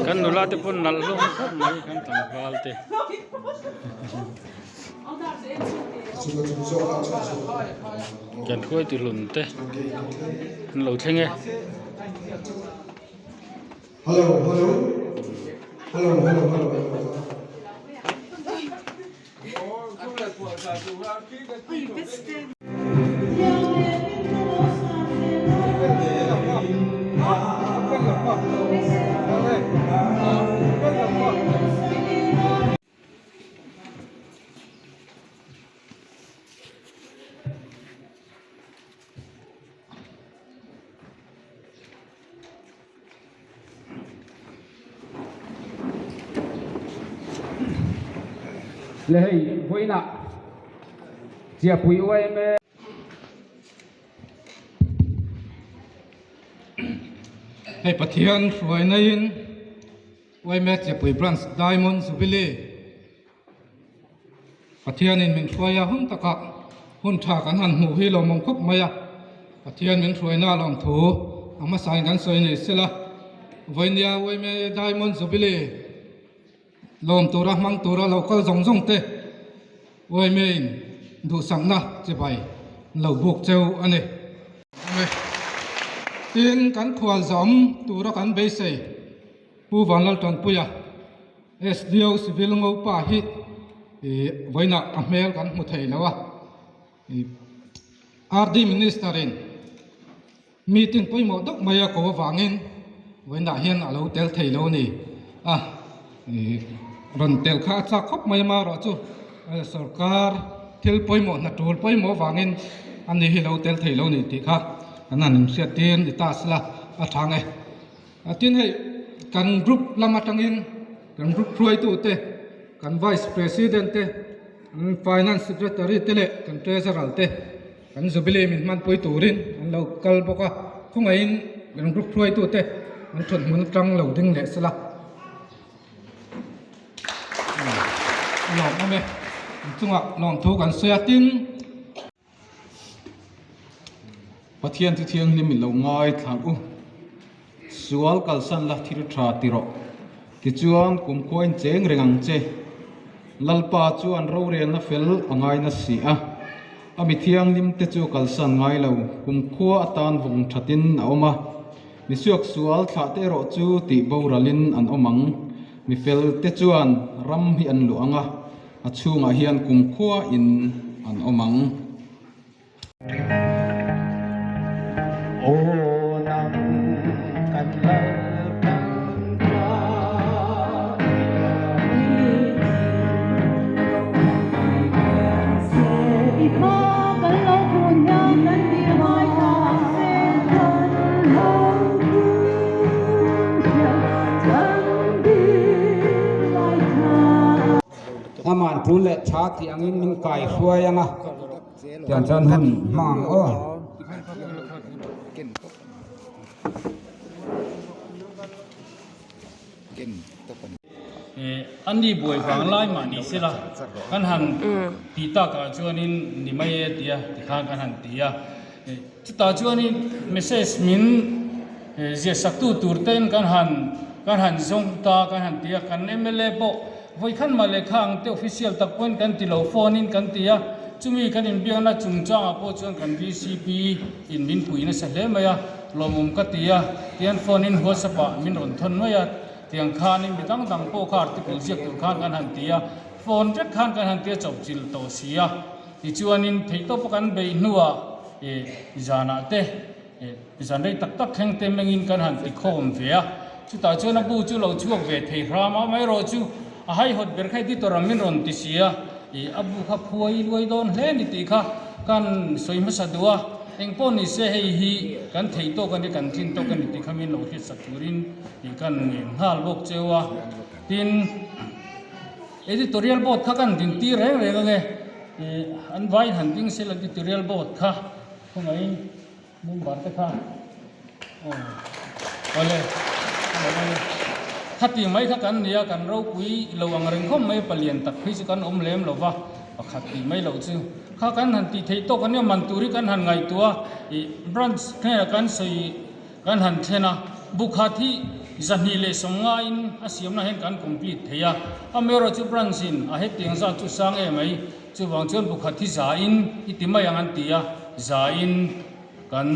Kan nula te pawn nalh hlawm khawp mai kan tlangval te. Kan hruaitu hlun te an lo thleng e. Le hei vawiinah Chiahpui yma Hei Pathian hruaina in yma Chiahpui Branch Diamond Jubilee Pathianin min hruai a hun takah hun tha kan han hmuh hi lawmawm khawp mai a, Pathian min hruaina a lawm thu a hmasain kan sawi ni sela, vawinia yma Diamond Jubilee lawm tura hmang tura lo kal zawng zawng te yma in duhsakna chibai an lo buk cheu a ni. Tin, kan khual zawm tura kan beisei Pu Vanlaltanpuia. SDO Civil Ngopa hi ih vawiinah a hmel kan hmu thei lo a, ih RD Minister in meeting pawimawh deuh mai a ko avangin vawiinah hian a lo tel thei lo a ni a, ih rawn tel kha a chak khawp mai amaherawh chu sorkar thil pawimawh hna tul pawimawh avangin ani hi lo tel thei lo a ni tih kha kan han inhriat tir ni ta sela a chhang e. A tin hei kan group lam atangin kan group hruaitute kan vice president te an finance secretary te leh kan treasurer te kan jubilee min hmanpui turin an lo kal bawk a khawngaihin kan group hruaitute an thawt hmun atang lo ding leh sela a lawmawm e an chungah lawmthu kan sawi a tin. Pathian chu thianghlim i lo ngai thlang u. Sual kalsan la thil tha ti rawh. Tichuan kumkhua in cheng reng ang che. Lalpa chuan rorelna fel a ngai na si a. A mi thianghlim te chu kalsan ngai lo, kumkhua atan vawng thatin a awm a. Mi suak sual thlah te erawh chu tih boralin an awm ang. Mi fel te chuan ram hi an luah ang a. A chhungah hian kumkhua in an awm ang. Aman tul leh tha tih angin min kai hruai ang a, tiang chuan hun hmang ang aw. Ani buai vang lai mah ni sela kan han ti takah chuanin ni mai e tia tikhan kan han ti a, chutah chuanin message min ziahsaktu tur ten kan han kan han zawng ta kan han ti a, kan mla pawh vawikhan mah lehkha ang te official tak pawhin kan ti lo phone in kan ti a, chumi kan inbiakna chungchangah pawh chuan kan vcp in min pui nasa hle mai a, lawmawm ka ti a, tihian phone in whatsapp ah min rawn thawn mai a. Tiang khanin mi dang dang pawh kha article ziak tur khan kan han ti a, phone vek khan kan han ti a chawpchilh tawh si a. Tichuanin theihtawpa kan beih hnuah ih zanah te ih zan rei tak tak thleng te mengin kan han ti khawm ve a. Chutah chuan a bu chu lo chhuak ve thei hram a, amaherawh chu a haihawt ber kha editor ang min rawn ti si a, ih a bu kha phuai luai dawn hle a ni tih kha kan sawi hmasa duh a. Eng pawh ni se hei hi kan theih tawk a ni, kan tlin tawk a ni tih kha min lo hriatsak turin tih kan ngen nghal bawk cheu a. Tin, editorial board kha kan din tir reng reng ange, ih an vaiin han ding sela editorial board kha khawngaihin member te kha aw awle awle khati mai kha kan nia kan ropui lo ang reng khawp mai palian tak phei chu kan awm lem lo va pakhat tih mai loh chu kha kan han tih theih tawk ania man tur hi kan han ngaihtuah a ih branch hnenah kan sawi Kan han thlen a, bu khat hi 250 in a siamna hian kan complete thei a, amaherawhchu branch in a hetiang zat chu sang em mai, chuvang chuan bu khat hi za in i ti mai ang an ti a, za in kan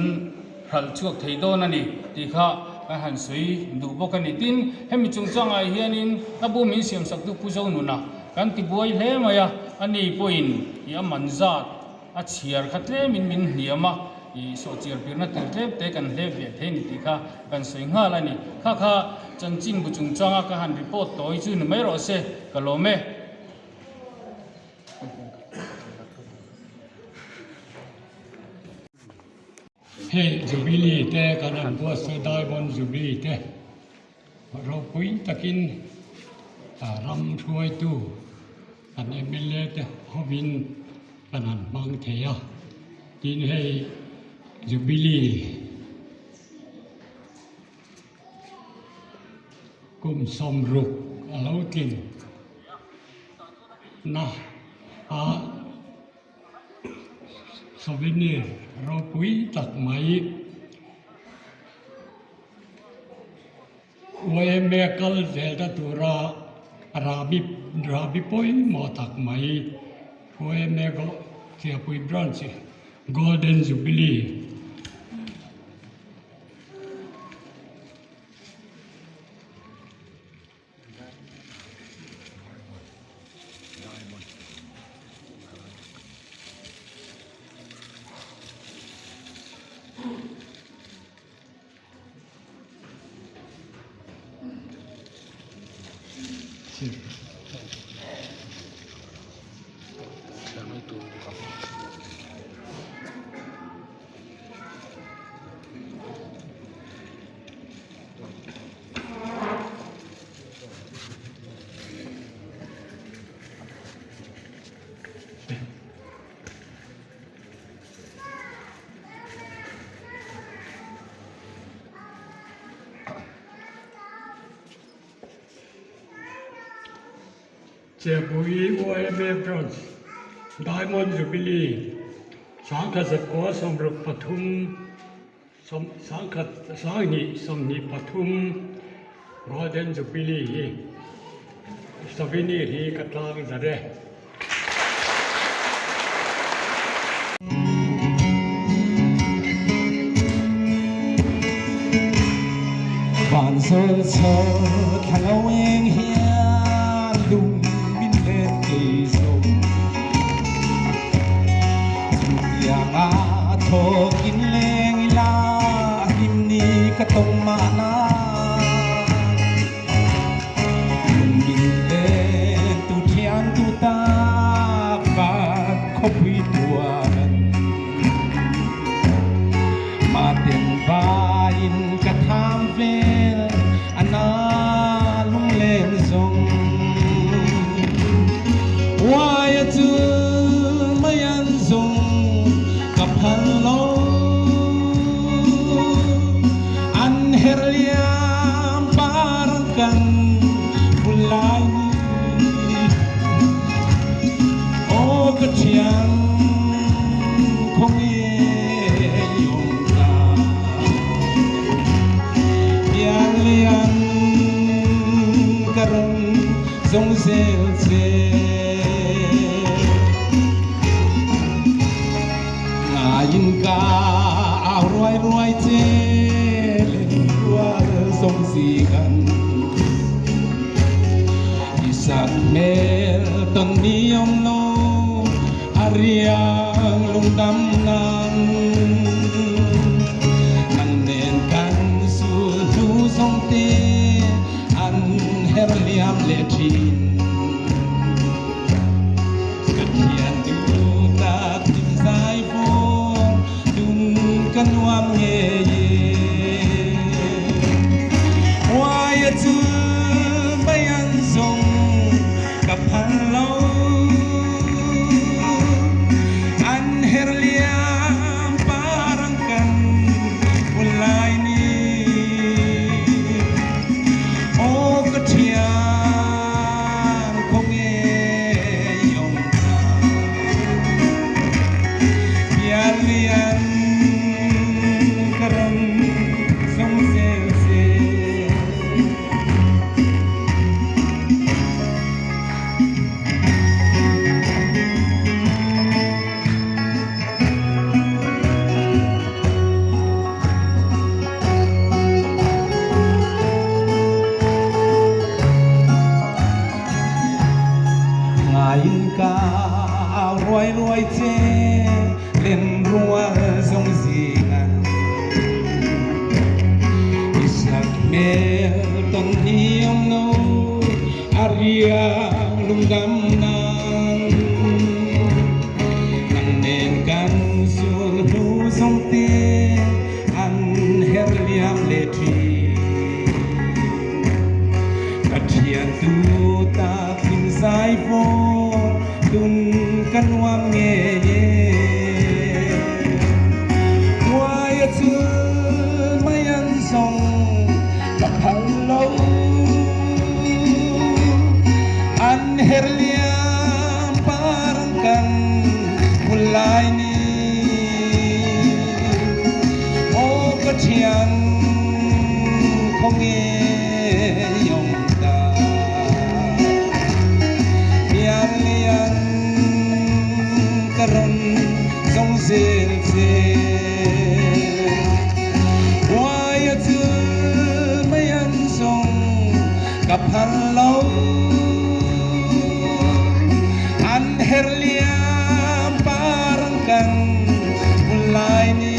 hralh chhuak thei dawn a ni tih kha kan han sawi duh bawk a ni. Tin, hemi chungchangah hianin a bu min siamsaktu Pu Zonuna kan ti buai hle mai a, ani pawhin i a man zat a chhiar kha tlemin min hniam a, i sawhchiar pirna tur tlem te kan hlep ve thei ni tih kha kan sawi nghal a ni. Kha kha chanchin bu chungchanga ka han report tawi chu ni mai rawh se, ka lawm e. Hei Jubilee te kan han buatsaih Diamond Jubilee te ropui takin ram hruaitu kan mla te hovin kan han hmang thei a, tin hei Jubilee kum 60 a lo tlin na a. Souvenir ropui tak mai yma kal zelna tura rahbi rahbi pawimawh tak mai yma Chiapui branch Golden Jubilee. Chepui YMA Branch Diamond Jubilee 1963 2023 Golden Jubilee hi souvenir hi ka tlang zar e. Van zawl chho thla lo eng hian lung min let kei zawng. Chutianga thawkin leng ila hlim ni ka tawng mahna. Lungin len tu thian tu tak van khawpui tuan. Maten vain ka tham vel ana lunglen zawng. Uaia chu mai an zawng ka phal lo. An her liam par kan bul lai ni. Aw ka thiang khaw nge i awm ta. Pian lian ka rawn zawng zel che. Ngaiin ka au ruai ruai che len rual zawng zingan. I sak hmel tawn ni awm lo a riang lungdam nan. Nang nen kan sul hnu zawng te an her liam leh thin. Ka thian duh tak hlim zai vawr dun ka nuam ngei e. Uaia chu mei an zawng ka phal lo. An her liam par ang kan hun lai ni. Aw ka thian khaw nge i awm ta. Pian lian Thiang lungdam nan Nang nen kan sul hnu zong te an her liam le thin Pathian tu ta thlim zai vawr dun ka nuam ngei e Uai a chul mai an zawng ka phal lo An her liam par ang kan hmu lai ni Aw ka thian khawnge i awm ta Pian lian ka rawn zawng zel che Uai a chul mai an zawng ka phal lo An her liam par ang kan hmu lai ni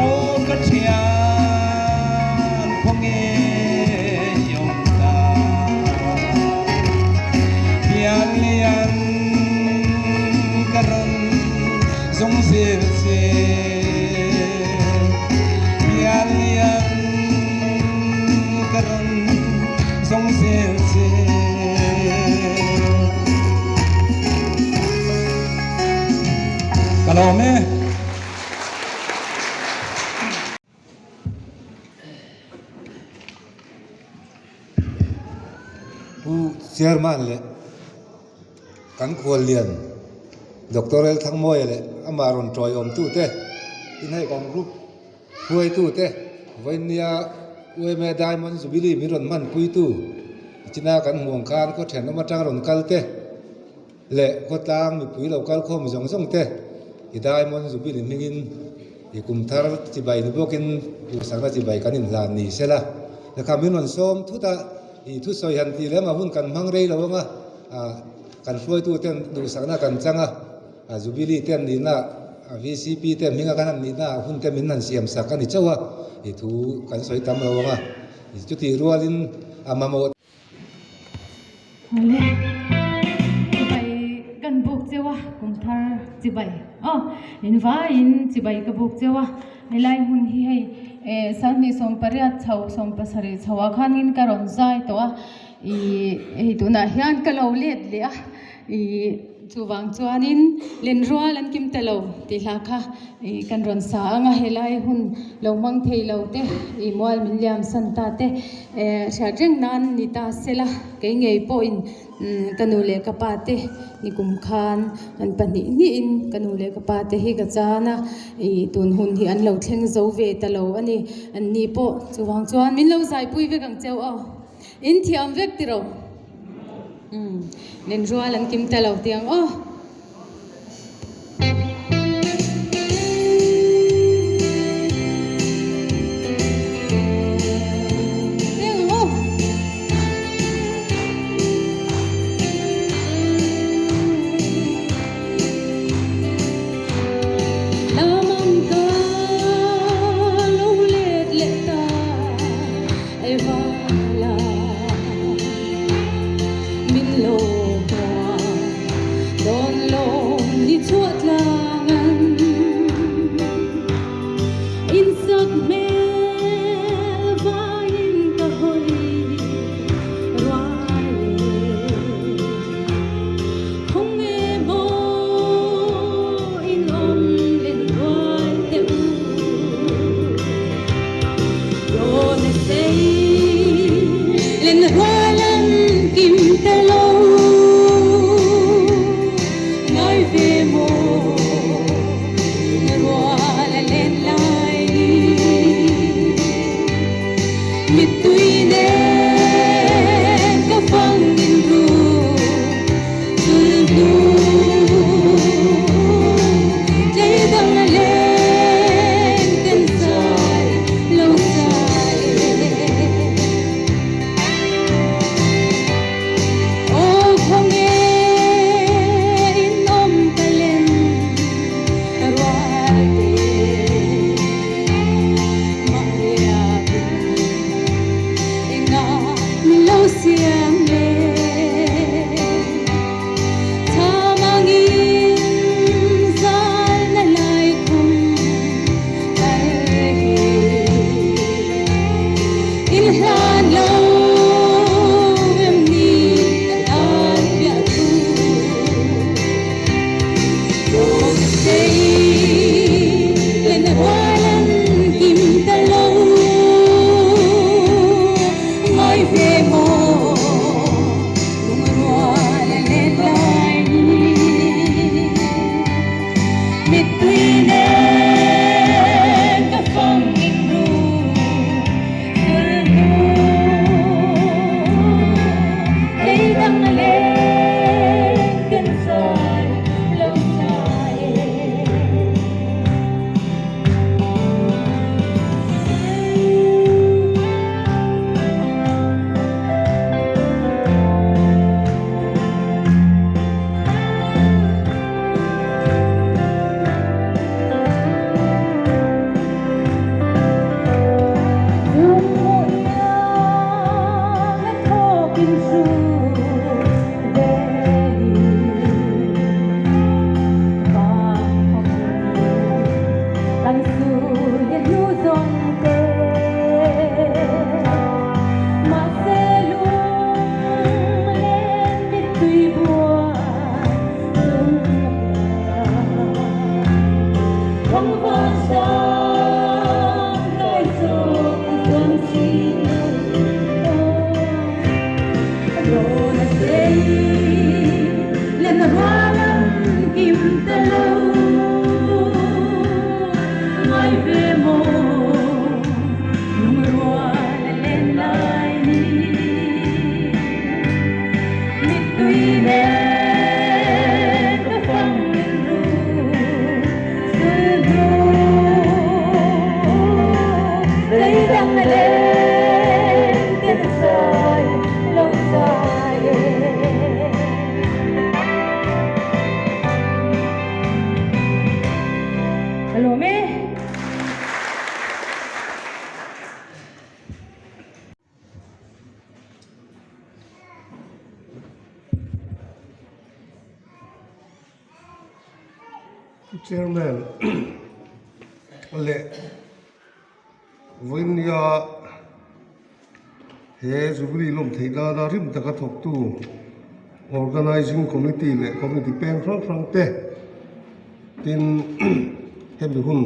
Aw ka thian khawnge i awm ta Pian lian ka rawn zawng zel che Pian lian ka rawn zawng zel che. Ka lawm e. Pu Chairman leh kan khuallian Doctor L Thangmawia leh amah rawn tawiawmtute tin hei kan group hruaitute vawinia UMA Diamond Jubilee min rawn hmanpuitu china kan hmuh ang khan khaw thenawm atanga rawn kal te leh khawtlang mipui lo kal khawm zawng zawng te i Diamond Jubilee hmingin i kum thar chibai ni bawkin duhsakna chibai kan inhlan ni sela lekha min rawn sawm thut a i thusawi han tih lem a hun kan hmang rei lo anga ah kan hruaitu ten duhsakna kan chang a a Jubilee te an nihna a VCP te hminga kan han nihna ah hun te min han siam sak a ni chauh a i thu kan sawi tam lo anga chutih rualin a mamawh Awle, chibai kan buk cheu a, kum thar chibai aw in vaiin chibai ka buk cheu a, helai hmun hi hei eh sanghnih sawmpariat chho sawmpasarih chho ah khanin ka rawn zai tawh a ih hei tunah hian ka lo let leh a ih chuvang chuanin lenrual an kim ta lo tih hla kha ih kan rawn sa ang a helai hun lo hmang thei lo te ih mual min liam san ta te eh hriat reng nan ni ta sela kei ngei pawhin ka nu leh ka pa te nikum khan an pahnih hnihin ka nu leh ka pa te hi ka chan a ih tun hun hi an lo thleng zo ve ta lo a ni an ni pawh chuvang chuan min lo zaipui vek ang cheu aw. In thiam vek tiro. Umm lenrual an kim ta lo tiang aw. hlan lo em ni ka tan biahtu Rawng a sei len a rual an kim ta lo Ngai ve maw lung a rual a let lai ni Mittui nen ka fang in ru sulhnu Lei dang a leng kan zai lo zai e. Chairman leh vawinia he Jubilee lawm theih nana rim taka thawktu Organising Committee leh Committee peng hrang hrang te tin hemi hun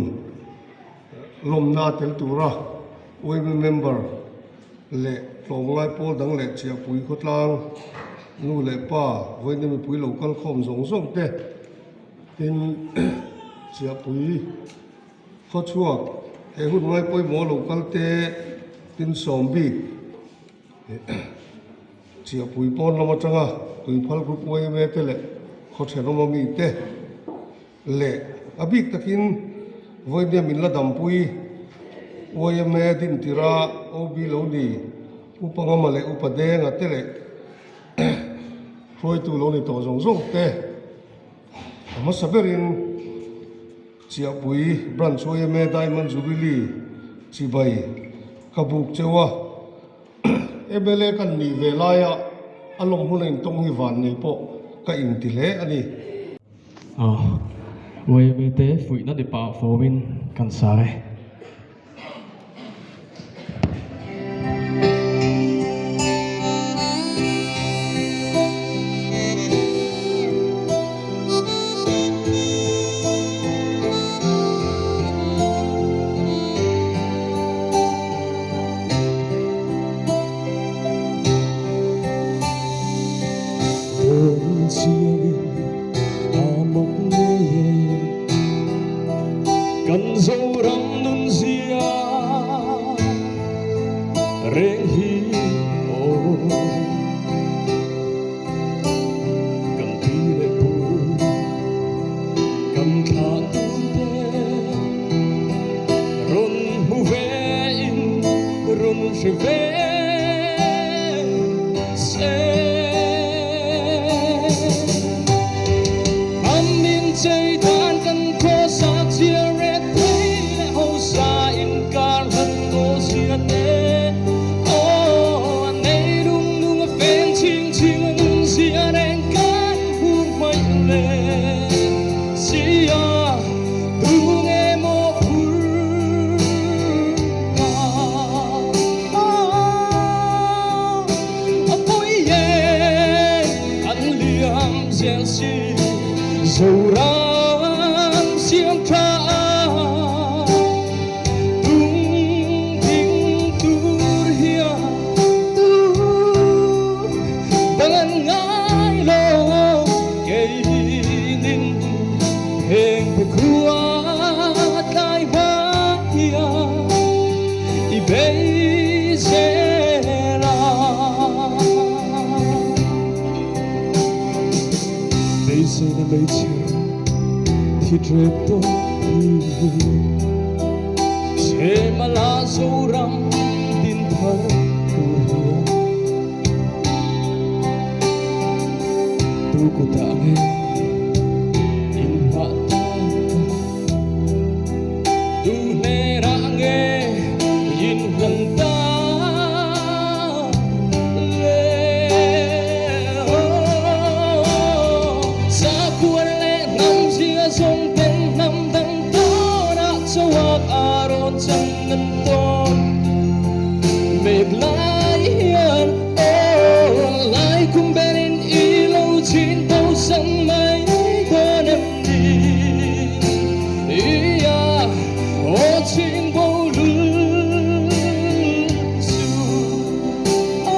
lawmna tel tura yma member leh tlawmngai pawl dang leh chiahpui khawtlang nu leh pa vawiin mipui lo kal khawm zawng zawng te tin chiahpui khawchhuak he hun ngai pawimawh lo kal te tin sawm bik chiahpui pawn lam atanga tuiphal group yma te leh khawthenawm ami te. Leh a bik takin vawinia min la dampui yma dintira OB lo ni Upa Ngama leh Upa Denga te leh hruaitu lo ni tawh zawng zawng te a hmasa berin Chiahpui Branch yma Diamond Jubilee chibai ka buk cheu a. Mla kan nih ve laia a lawm huna intawng hi van nei pawh ka inti hle a ni. Yma te fuihna ni pah fawmin kan sa e. Kan Zoram nun zia reng hi aw Kan pi leh pu kan thlah tu te Rawn hmu ve in rawn hre ve se. Ram in chei dan kan khaw sa chia ret thei leh ho sa inkar hlat tawh zia te. Aw a nei lung lung a feng chhing chhing a nun zia reng kan hmu hmaih le sia. Tunge maw phur ta? zel a. Beiseina meichher thi ṭep tawh hi Chhemala Zoram din thar tur hian tu kutah nge in nghah tak a? Tu hnenah nge in hlan ta le? Sakhuan leh hnam zia zawng ten hnam dang tawnah chauhak a rawn chan an tawn mek lai hian aw lai kum berin i lo chin bo sang mai dawn em ni? Ia aw ching bo lul chu a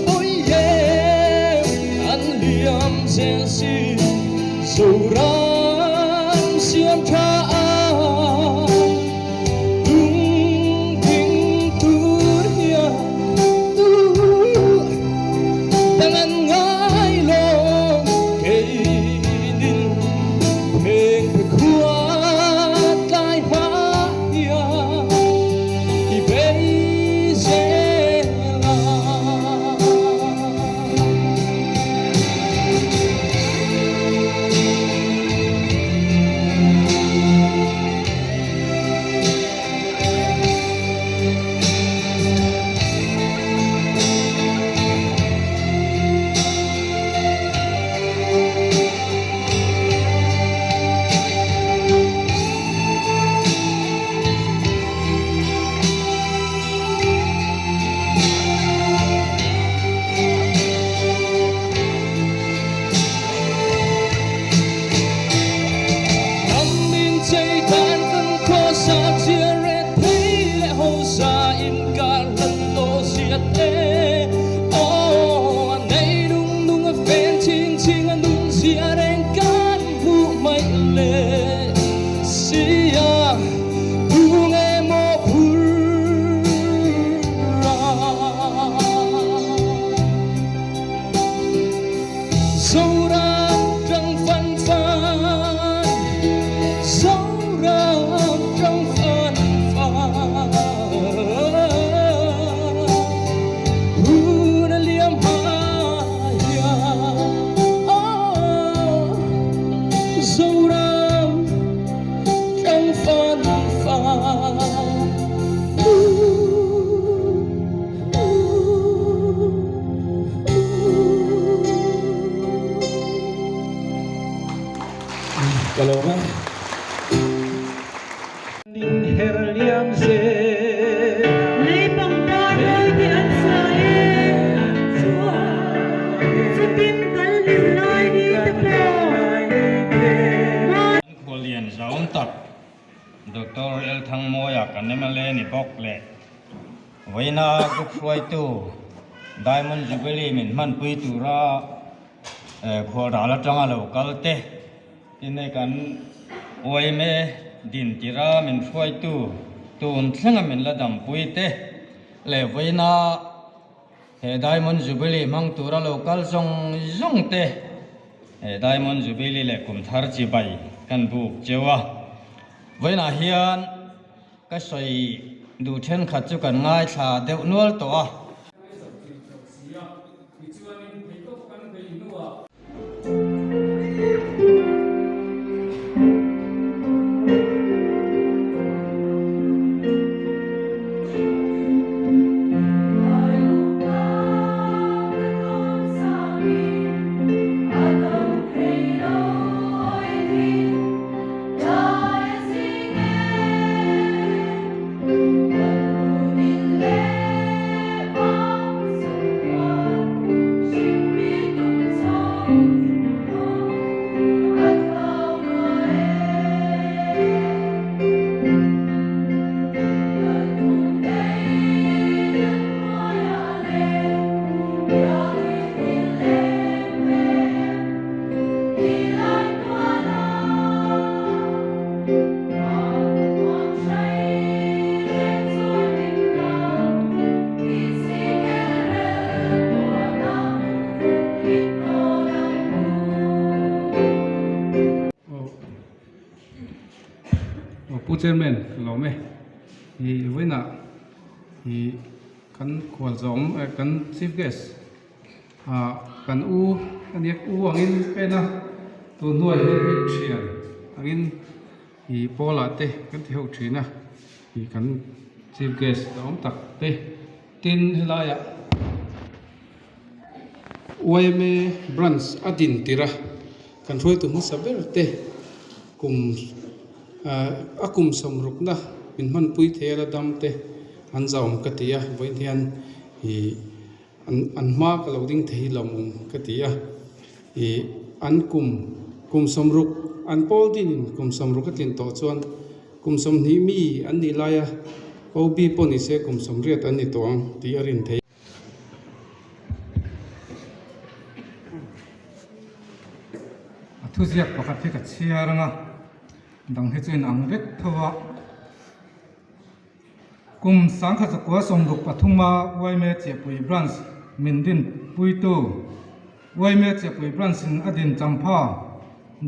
pawi em an liam zel si Zoram siam tha a tung ding tur hian tu dang an ngai lo keinin pheng pe khua tlai hma hian i bei zel a. Ram in chei dan kan khawsa chia ret thei leh hausa inkar hlan tawh zia te. Aw, a nei nung nung a fen ching ching a nun zia reng kan hmuh mai le sia tu nge maw phur a. Zoram tang fan fan, Zoram tang fan fan, Hun a liam hmai a, oh, Zoram tang fan fan. Ka lawm e. Nin her liam zel a. Lei pangpar mawi te an sa e. Chutin kal lim lai ni te pawh. An khualian zaum tak Doctor Elthangmawia kan mla ni bawk leh Vawiina group hruaitu Diamond Jubilee min hmanpui tura khual ral atanga lo kal te tin hei kan yma din tira min hruaitu tun thlenga min la dampui te leh vawiina he Diamond Jubilee hmang tura lo kal zawng zawng te he Diamond Jubilee leh kum thar chibai kan buk cheu a. Vawiinah hian. Ka sawi duh thenkhat chu kan ngaithla deuh nual tawh a. Chairman ka lawm e. Ih vawiinah ih kan khual zawng kan Chief Guest ah kan u a nia u angin ka en a tun hnuai hian hei thian angin ih pawlah te kan ti ho thin a ih kan Chief Guest a awm tak te tin helaiah yma branch a din tirh a kan hruaitu hmasa ber te kum ah a kum sawmrukna min hmanpui thei a la dam te an zahawm ka ti a vawiin hian ih an an hma ka lo ding thei hi lawmawm ka ti a ih an kum kum sawmruk an pawl dinin kum sawmruk a tlin tawh chuan kum sawmhnih mi an nih laia OB pawh ni se kum sawmriat an ni tawh ang tih a rin theih. A thuziak pakhat hi ka chhiar ang a, dang hi chu inang vek tho a. Kum sangkhat zakua sawmruk pathuma yma Chiahpui Branch min din puitu yma Chiahpui Branch in a din champha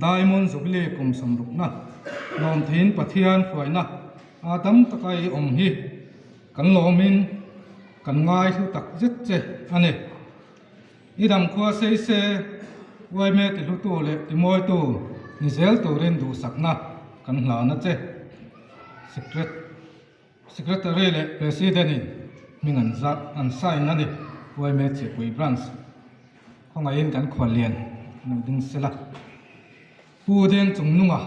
Diamond Jubilee kum sawmrukna lawmtheiin Pathian hruaina a dam taka i awm hi Kan lawmin kan ngai hlu tak zet che a ni. I dang khua sei se uaime ti hlutu leh ti mawitu ni zel turin duhsakna kan hlan a che. Secretary leh President in hming an zah an sign a ni. Uaime Chiahpui Branch khawngaihin kan khuallian lo ding sela. Pu Deng Chungnunga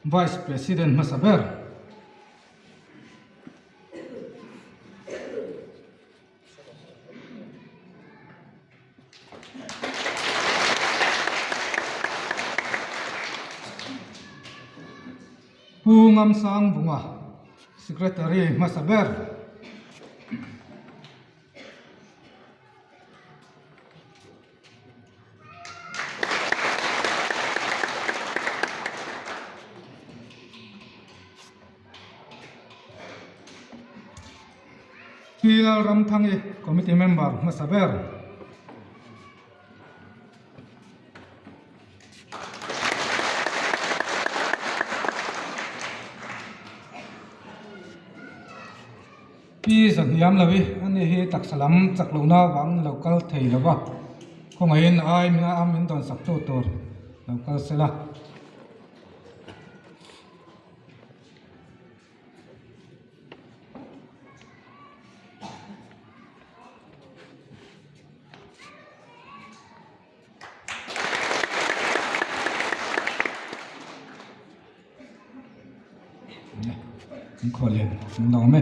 Vice President hmasa ber. Pu Ngamsang Vunga, Secretary hmasa ber. Pi Lalramthangi Committee Member hmasa ber. Pi Zahniam lo i a ni hi taksa lam chak lohna avangin lo kal thei lo va, khawngaihin ai min a min dawn sak tu tur lo kal sela. An khaw lian an lo awm e.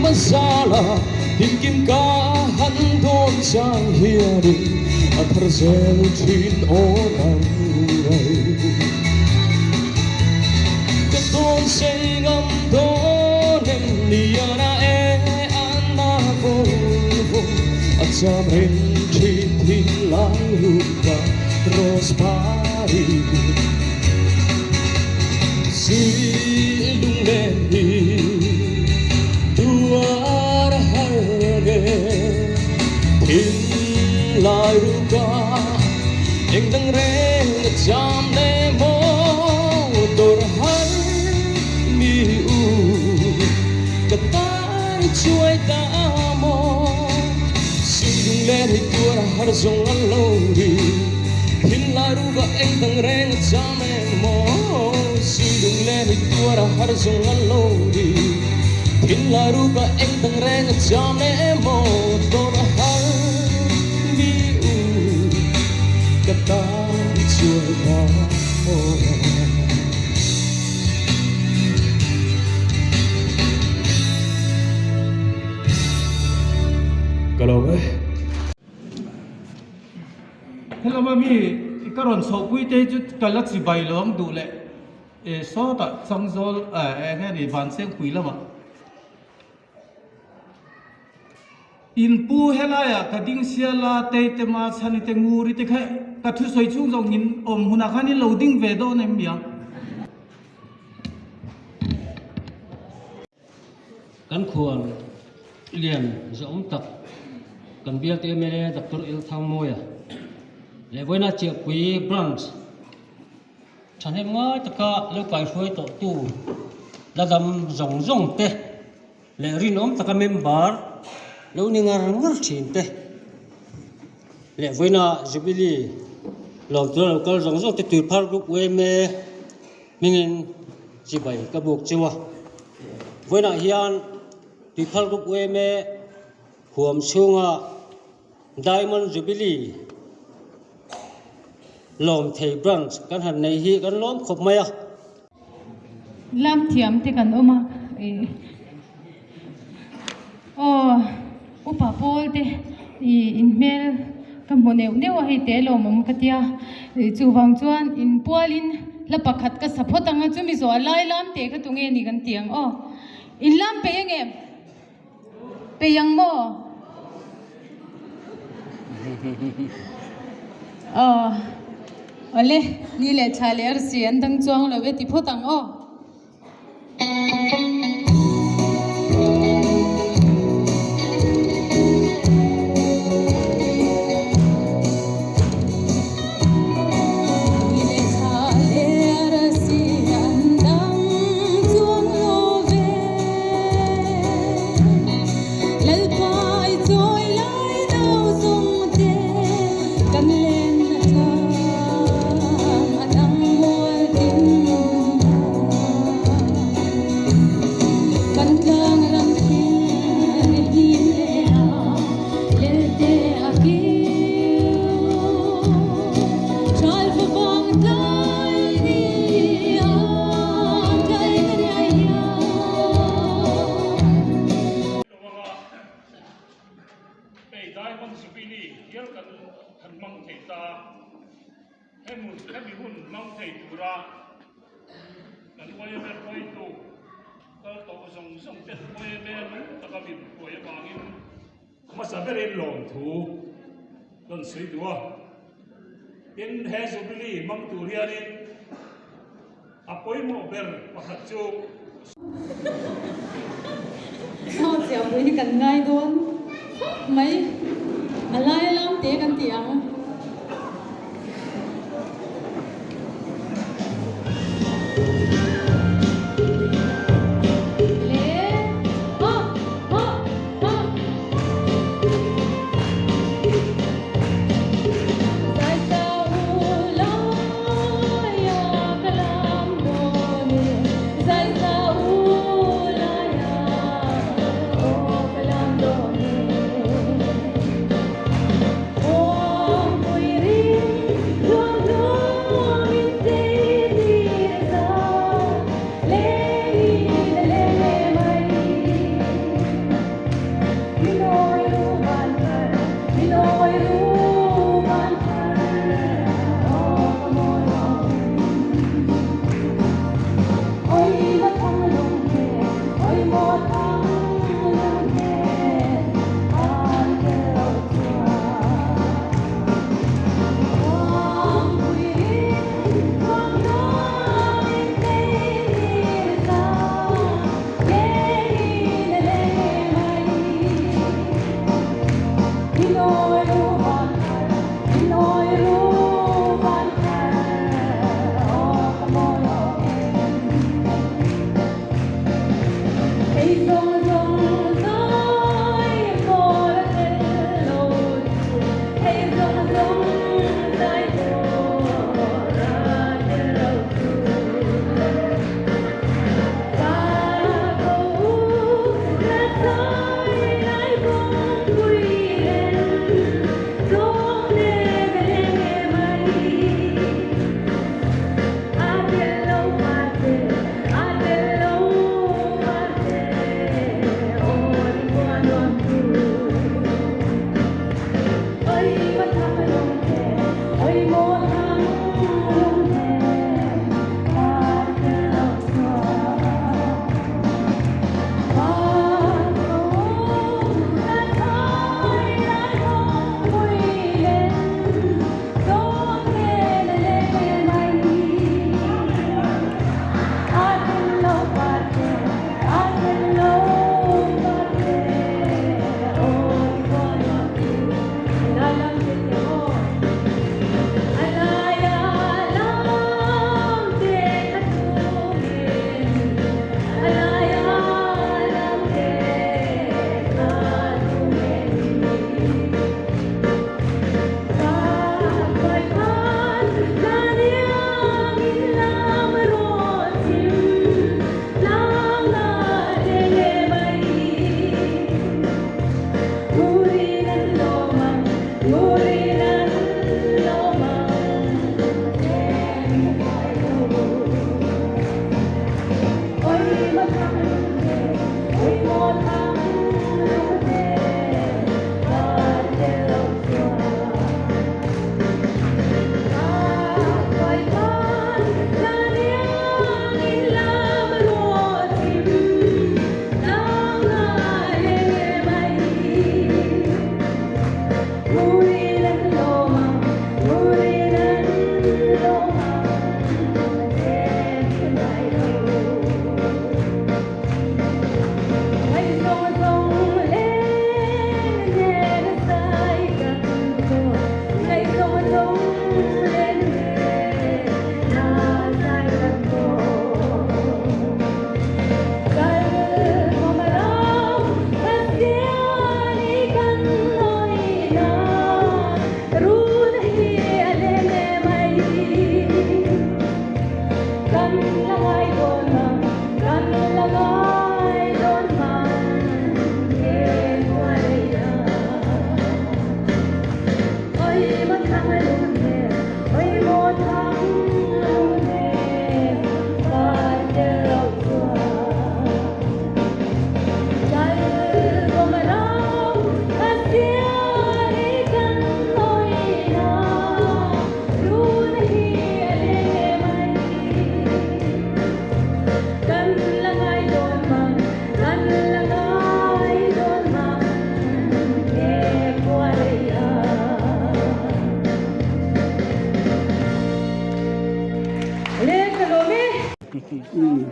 a zala Tinkim ka han dawn chang hianin a thar zel thin aw nang ngai Ka tawn sei ngam dawn em ni a na e a na vawng vawng a cham reng thin thin lai ruk ka rose pari Zui lunglen hi tuar har nge Thin lai ruka eng dang reng a cham le maw Tor har mi u ka tan chuai ta maw Zui lunglen hi tuar har zawng a lo ri Thin lai ruka eng dang reng a cham eng maw Zui lunglen hi tuar a har zawng a lo ri Thinlai ruka eng dang reng a cham emaw Dawr a har mi u ka tan i chuai ta maw. Ka lawm e. Helama mi ka rawn chhohpui te hi chu ka la chibai lo ang duh leh e sawtah changzawl eng nge ni Vansengpui lamah inpu helaiah ka ding sial a Teite Machhani te Nguri te kha ka thusawi chhung zawng in awm hunah khan in lo ding ve dawn em niang. Kan khual lian zawhawm tak kan bialte mla Doctor Il Thangmawia leh vawiina Chiahpui Branch thahnem ngai taka lo kaihruai tawhtu la dam zawng zawng te leh rinawm taka member lo ni ngar ngar thin te leh vawiina Jubilee lawm tura lo kal zawng zawng te Tuiphar Group yma Hmingin chibai ka buk chu a. Vawiinah hian Tuiphal Group yma huam chhunga Diamond Jubilee Lawmthei Branch kan han nei hi kan lawm khawp mai a. Lam thiam te kan awm a ih aw upa pawl te ih inhmel ka hmu neuh neuh a hei te lawmawm ka tia ih chuvang chuan inpualin hla pakhat ka sa phawt ang a chumi zawh a lai lam teh kha tunge ni kan ti ang aw inlam peih ang em? Peih ang maw? Aw, awle, ni leh thla leh arsi an dang chuang lo e ti phawt ang aw. Ni leh thla leh arsi an dang chuang lo ve. Lalpai chawi lai nau zawng te kan lenna tlang a dang mual tin Kan tlang ram thil him leh a lelte a kiu Ṭhal favang tlai ni a tlai na riai hian. Hei Diamond Jubilee hial kan han hmang thei ta. Hemi hemi hun hmang thei tura kan yma hruaitu kal tawh zawng zawng ten yma nung taka min hruai avangin hmasa berin lawmthu rawn sawi duh a. Tin, he Jubilee hmang tur hianin A pawimawh ber pakhat chu. Aw chiahpui hi kan ngai dawn khawp mai. A lai a lam te kan ti ang. Le ha ha ha. Zaisa u la.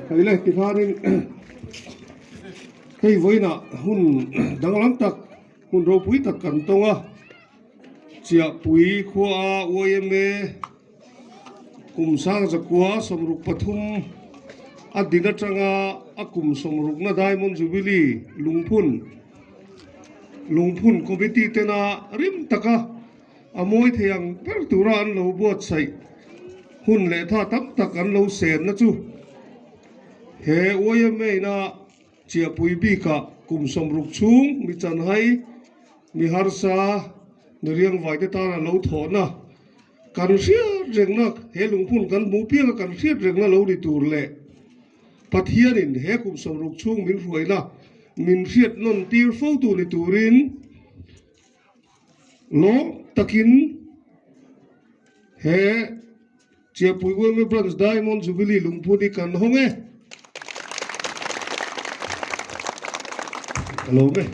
Hei le tikhanin hei vawiinah hun danglam tak hun ropui tak kan tawng a Chiahpui khua a yma Kum 1933 a din atanga a kum 60na Diamond Jubilee lungphun lungphun committee tena rim taka a mawi thei ang ber tura an lo buatsaih hun leh tha tam tak an lo senna chu he yma ina Chiahpui bikah kum 60 chhung mi chanhai mi harsa mi riangvaite tana lo thawhna Kan hriat rengna he lungphun kan hmuh pianga kan hriat rengna lo ni tur leh Pathianin he kum 60 chhung min hruaina min hriat nawn tir fo tu ni turin lawm takin he Chiahpui Women Branch Diamond Jubilee lungphun hi kan hawng e. Ka lawm e.